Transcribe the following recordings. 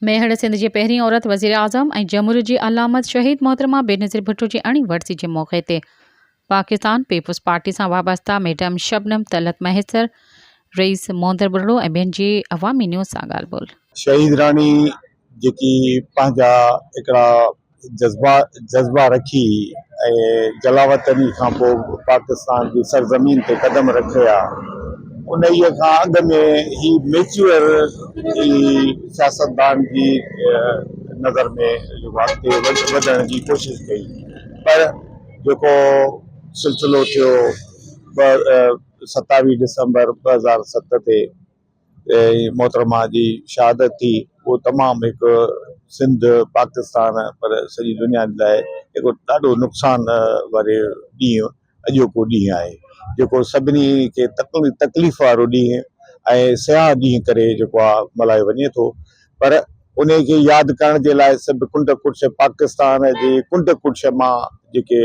ميهڙ سنڌ جي پهرين عورت وزيراعظم ۽ جمهوريت جي علامت شهيد محترمه بينظير ڀٽو جي اڻي ورسي جي موقعي تي پاڪستان پيپلز پارٽي سان وابسته ميڊم شبنم طلعت مهيسر، رئيس موندر ٻرڙو ۽ ٻين جي عوامي نيوز سان ڳالهه ٻولهه. شهيد راڻي جيڪي پنهنجا هڪڙا جذبا جذبا رکي ۽ جلاوطني کان پوء پاڪستان جي سرزمين تي قدم رکيا انهيء کان اڳ ۾ هي ميچوئر ئي سياستدان جي نظر ۾ جيڪو اڳتي وڌڻ جي ڪوشش ڪئي پر جيڪو سلسلو ٿيو 27 ڊسمبر 2007 تي محترمه جي شهادت ٿي اهو تمام هڪ سنڌ پاڪستان پر سڄي دنيا جي لاء هڪ ڏاڍو نقصان واري ڏينهن اڄوڪو ڏينهن آهي جيڪو سڀني کي تڪليف وارو ڏينهن ۽ سياهه ڏينهن ڪري جيڪو آهي ملهايو وڃي ٿو پر انهي کي ياد ڪرڻ جي لاء سڀ ڪنڊ ڪڙڇ پاڪستان جي ڪنڊ ڪڙڇ مان جيڪي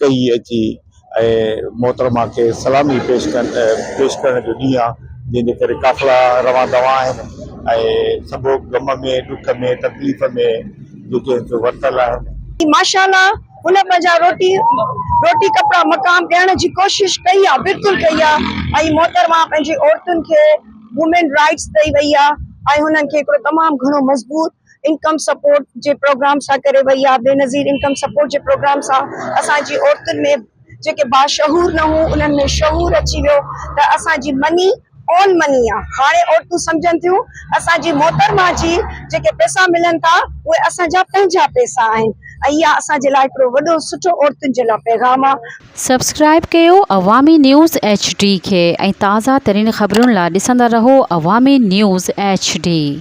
ڪهي اچي ۽ محترمه کي سلامي پيش ڪن پيش ڪرڻ جو ڏينهن آ جنهن جي ڪري قافلا روان دوان آهن ۽ سڀ غم ۾ ڏک ۾ تڪليف ۾ جيڪي سو ورتل آهن. ماشاء الله هن پنهنجا روٽي روٽي ڪپڙا مقام ڏيڻ جي ڪوشش ڪئي آ بلڪل ڪئي آ ۽ محترمه پنهنجي عورتن کي وومين رائٽس ڏئي وئي آ ۽ هنن کي هڪڙو تمام گهڻو مضبوط انڪم سپورٽ جي پروگرام سان ڪري وئي آ بينظير انڪم سپورٽ جي پروگرام سان اسان جي عورتن ۾ جيڪي باشعور نه هو انهن ۾ شعور اچي ويو ته اسان جي مني اون مني آ هاڻي عورتون سمجهن ٿيون اسان جي محترمه جي جيڪي پئسا ملن ٿا اهي اسان جا پنهنجا پئسا آهن ۽ اها اسان جي لاء هڪڙو وڏو سٺو عورتن جي لاء پيغام آ. سبسڪرائيب ڪيو عوامي نيوز ايڇ ڊي کي ۽ تازه ترين خبرن لا ڏسندا رهو عوامي نيوز ايڇ ڊي.